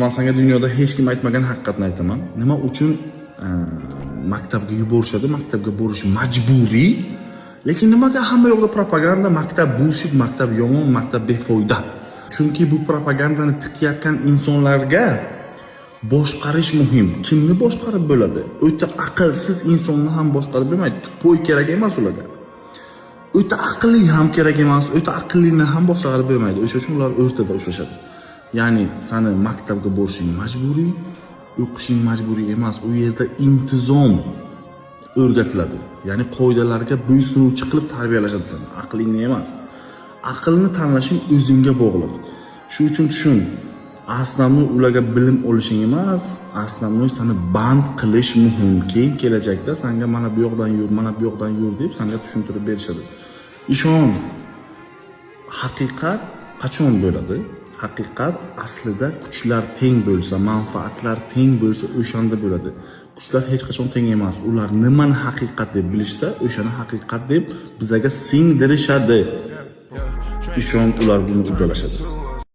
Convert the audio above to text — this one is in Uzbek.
Man senga dunyoda hech kim aytmagan haqiqatni aytaman. Nima uchun maktabga yuborishadi? Maktabga borish majburiy. Lekin nimaga hamma yoqda propaganda: maktab bullshit, maktab yomon, maktab befoyda? Chunki bu propagandani tiqayotgan insonlarga boshqarish muhim. Kimni boshqarib bo'ladi? O'ta aqlsiz insonni ham boshqarib bo'lmaydi. Тупой kerak emas ularga. O'ta aqlli ham kerak emas, o'ta aqllini ham boshqarib bo'lmaydi. O'sha uchun ular o'rtada ushlashadi. Ya'ni sani maktabga borishing majburiy, o'qishing majburiy emas. U yerda intizom o'rgatiladi. Ya'ni qoidalarga bo'ysunuvchi qilib tarbiyalashadi seni, aqlingni emas. Aqlni tanlashing o'zingga bog'liq. Shu uchun tushun, основной ularga bilim olishing emas, основной sani band qilish muhim. Keyin kelajakda sanga mana bu yoqdan yur, mana bu yoqdan yur deb sanga tushuntirib berishadi. Ishon, haqiqat qachon bo'ladi? Haqiqat aslida kuchlar teng bo'lsa, manfaatlar teng bo'lsa, o'shanda bo'ladi. Kuchlar hech qachon teng emas. Ular nimani haqiqat deb bilishsa, o'shani haqiqat deb bizaga singdirishadi. Ishon, ular buni uddalashadi.